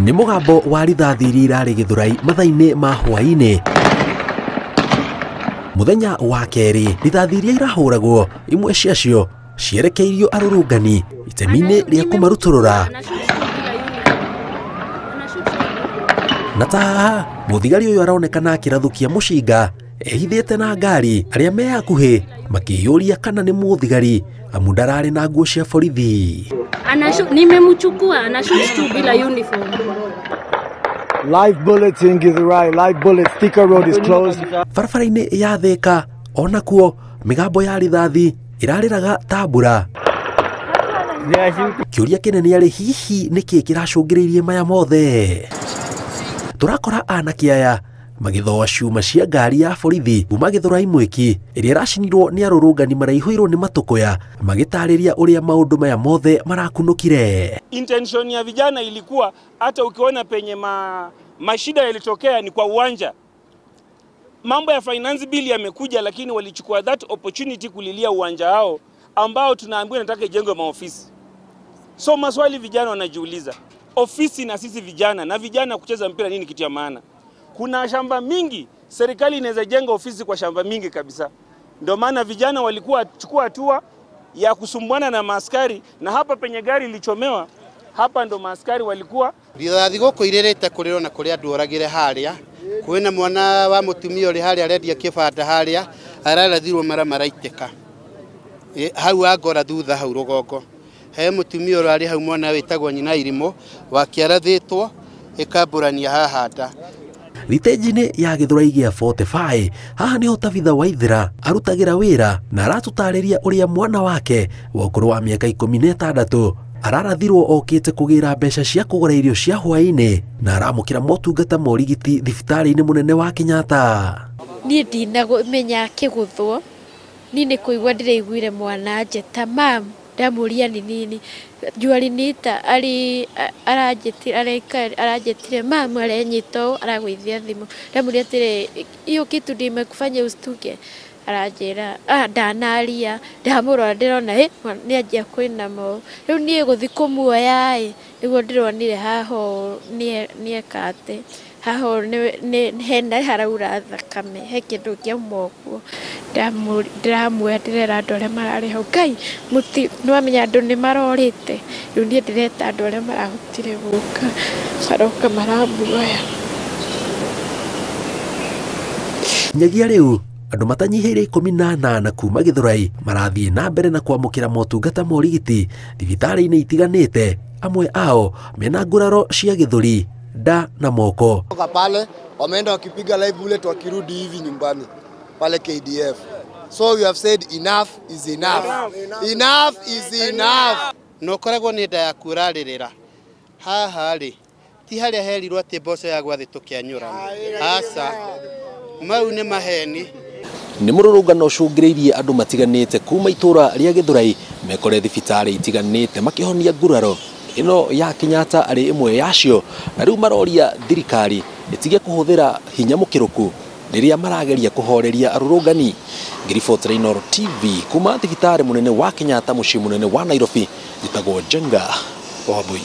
Nĩ mũgambo wa rithathi iria irarĩ Gĩthũrai mathaa-inĩ ma hwaĩ-inĩ. Mũthenya wa kerĩ, rithathi iria irahũragwo imwe ciacio cierekeirio arũrũngani itemi-inĩ rĩa kũmarutũrũra. Na ta haha mũthigari ũyũ aronekana akĩrathũkia mũcinga ehithĩte na ngari, arĩa me hakuhĩ makĩyũria kana nĩ mũthigari amu ndararĩ na nguo cia borithi. Nimemchukua anashoot tu bila uniform. Live bullets in Githurai, live bullets. Thika Road is closed. Barabara-inĩ ya Thika onakuo mĩgambo ya rithathi ĩrarĩraga ta mbura. Kĩũria kĩnene arĩ hihi nĩkĩ kĩracũngĩrĩirie maya mothe? Tũrakora anake aya magĩthoa cuma cia ngari ya borithi kuma Gĩthũrai Mwĩki ĩrĩa ĩracinirwo nĩ arũrũngani maraihũirwo nĩ matũkũya, magĩtarĩria ũrĩa maũndũ maya mothe marakunũkire. Intention ya vijana ilikuwa hata ukiona penye mashida yalitokea ni kwa uwanja. Mambo ya finance bill yamekuja, lakini walichukua that opportunity kulilia uwanja wao ambao tunaambiwa nataka ijengwe maofisi. So maswali vijana wanajiuliza, ofisi na sisi vijana na vijana kucheza mpira nini kitu ya maana? Kuna shamba mingi, serikali inaweza jenga ofisi kwa shamba mingi kabisa. Ndio maana vijana walikuwa chukua hatua ya kusumbuana na maaskari, na hapa penye gari ilichomewa hapa ndo maaskari walikuwa. Rithathi gũkũ irĩrĩte kũrĩrwo na kũrĩa andũ oragire harĩa kwĩna mwana wa mũtumia ũrĩ harĩa arendia kĩbanda harĩa ararathirwo mara maraitĩka hau angora thutha hau rũgongo. He mũtumia ũrarĩ hau mwana wĩtagwo nyina Irimũ wakĩarathĩtwo ĩkambũrania haha nda. Thitĩnji-inĩ ya Gĩthũrai gĩa 45 haha nĩho Tabitha Waithera arutagĩra wĩra na aratũtarĩria ũrĩa mwana wake wa ũkũrũ wa mĩaka 16 ararathirwo okĩte kũgĩra mbeca cia kũgũra irio cia hwaĩ-inĩ na aramũkĩra motungata ma ũrigiti thibitarĩ-inĩ mũnene wa Kenyatta. Niĩ ndinamenya akĩgũthwo, niĩ nĩ kũigua ndĩraiguire mwana anjĩta mam, ndamũria nĩ nini Juarinita aranjĩtire mam, arenyita ũũ aragũithia thimũ, ndamũria atĩrĩ hiyo kitu ndio imekufanya ustuke, aranjĩra ndanaria, ndamũrora ndĩrona nĩ anjia kwĩnama ũũ, rĩu niĩ gũthiĩ kũmuoya ĩ nĩguo ndĩronire haha ũũ nĩeka atĩ haha ũũ hena haraura thakame, he kĩndũ kĩauma ũguo, ndĩramuoya ndĩrera andũ arĩa mararĩ hau, Ngai nĩwamenya andũ nĩ marorĩte, rĩu niĩ ndĩreta andũ arĩa marahotire gũka maroka maramuoya. Nyagia rĩu andũ matanyihĩire 18 kuma Gĩthũrai marathiĩ na mbere na kwamũkĩra motungata ma ũrigiti thibitarĩ-inĩ itiganĩte, amwe ao mena nguraro cia gĩthũri, nda na moko. Pale wameenda wakipiga live bullet wakirudi hivi nyumbani pale KDF. So we have said enough is enough. Enough is enough. No koragwo nĩ nda yaku ũrarĩrĩra haha rĩ ti harĩa herirwo atĩ mboco ya gwathĩ tũkĩanyũrana, aca mau nĩ maheni. Nĩ mũrũrũngano ũcũngĩrĩirie andũ matiganĩte kuma itũra rĩa Gĩthũrai mekore thibitarĩ itiganĩte makĩhonia nguraro ĩno ya Kenyatta arĩ ĩmwe yacio, na rĩu maroria thirikari ĩtige kũhũthĩra hinya mũkĩrũku rĩrĩa marageria kũhoreria arũrũngani. Ngĩribotera Inooro TV kuma thibitarĩ mũnene wa Kenyatta mũciĩ mũnene wa Nairobi, njĩtagwo Njenga Wambui.